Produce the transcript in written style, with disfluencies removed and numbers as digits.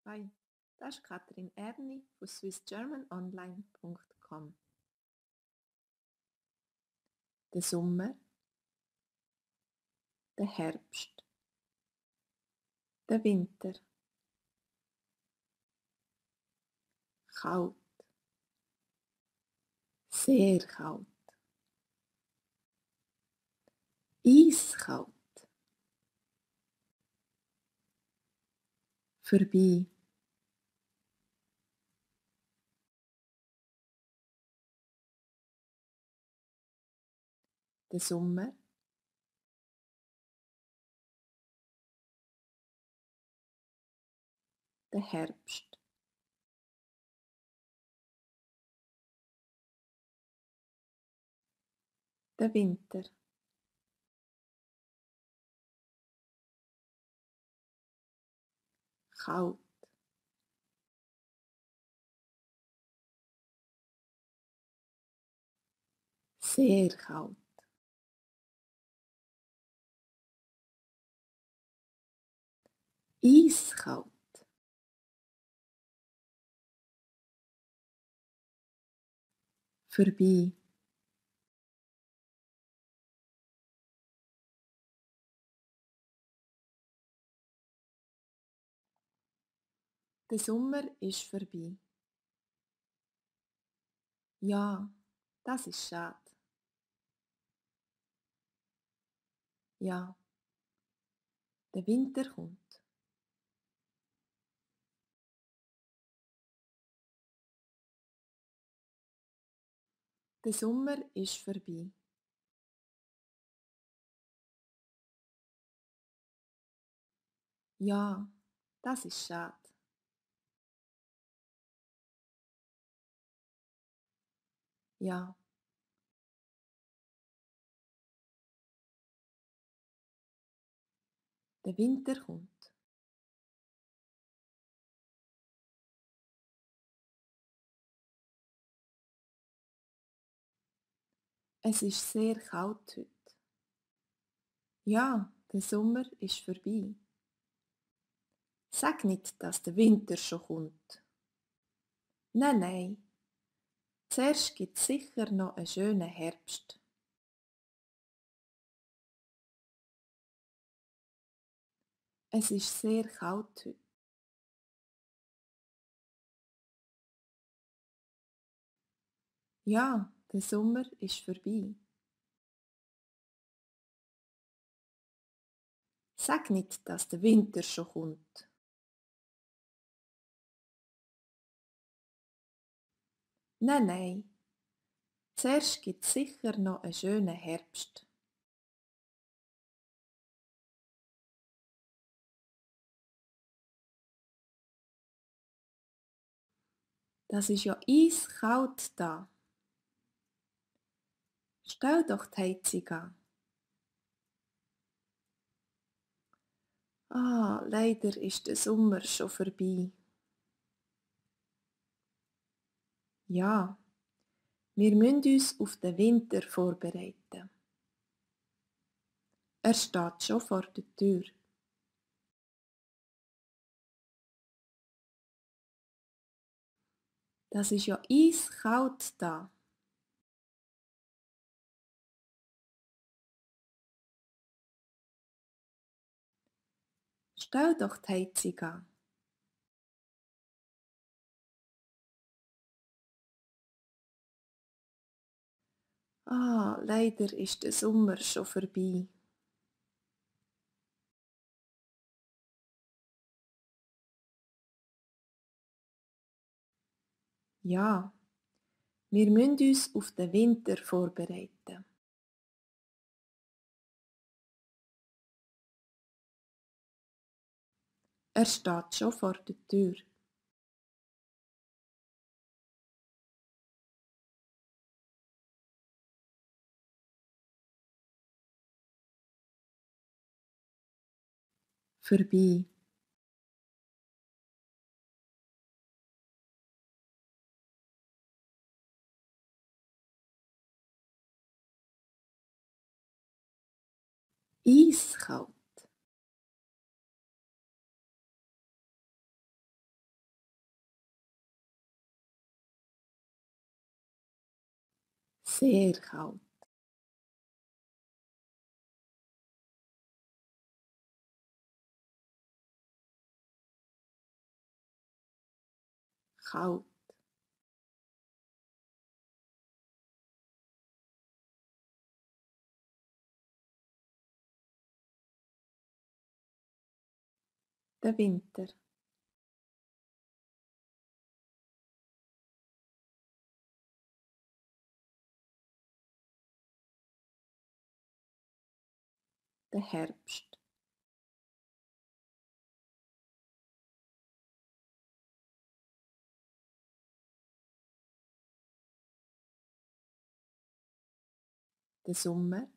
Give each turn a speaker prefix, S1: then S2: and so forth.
S1: Hi, das ist Katrin Erni von swissgermanonline.com. Der Sommer, der Herbst, der Winter. Kalt, sehr kalt, eiskalt, vorbei. Der Sommer, der Herbst, der Winter. Kalt, sehr kalt, eiskalt, vorbei. Der Sommer ist vorbei. Ja, das ist schade. Ja, der Winter kommt. Der Sommer ist vorbei. Ja, das ist schade. Ja, der Winter kommt. Es ist sehr kalt heute. Ja, der Sommer ist vorbei. Sag nicht, dass der Winter schon kommt. Nein, nein. Zuerst gibt's sicher noch einen schönen Herbst. Es ist sehr kalt heute. Ja, der Sommer ist vorbei. Sag nicht, dass der Winter schon kommt. Nein, nein. Zuerst gibt's sicher noch einen schönen Herbst. Das ist ja eiskalt da. Stell doch die Heizung an. Ah, leider ist der Sommer schon vorbei. Ja, wir müssen uns auf den Winter vorbereiten. Er steht schon vor der Tür. Das ist ja eiskalt da. Stell doch die Heizung an. Ah, leider ist der Sommer schon vorbei. Ja, wir müssen uns auf den Winter vorbereiten. Er steht schon vor der Tür. Vorbei. Eiskalt. sehr kalt. Kalt, der Winter, der Herbst, der Sommer,